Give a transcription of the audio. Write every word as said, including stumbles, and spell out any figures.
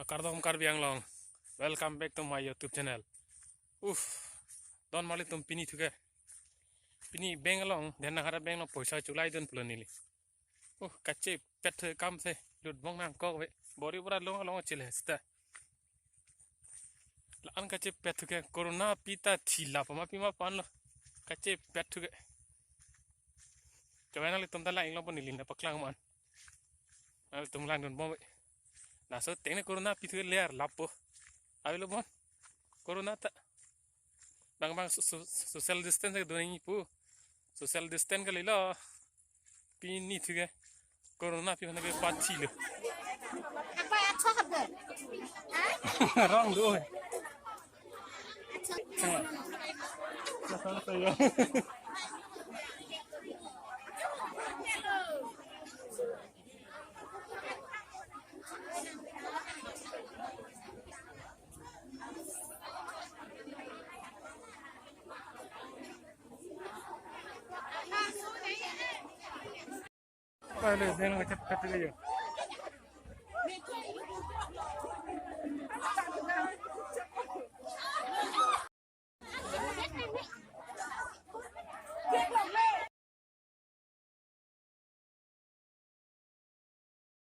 Kardom Karbi Anglong. Welcome back to my YouTube channel. Uff, don marli atum, pini thuke. Pini bank along, Dhanangkhada bank along poisa chulai dun pulo neli. Uh, kachepet thu kam se, lut bong nangkok ave. Bori bora long long chile seta. La-an kachepet thuke, corona api ta thila pama pi ma pan lo. Kachepet thuke. Chawai nanglitum ta lang-ik longpo, neli nangpaklang man. Nanglitum langdun bom ave. Laso ateng ne corona api thuke ler lapo. Avelo bon. Corona ta. Bang bang so-, so-, social distance ke dun nangji pu. Social distance kalilo. Pini thuke corona api aphan ke pathilo. Apa ya, cok apa? Rong do. Pale, bank kachepet thuke.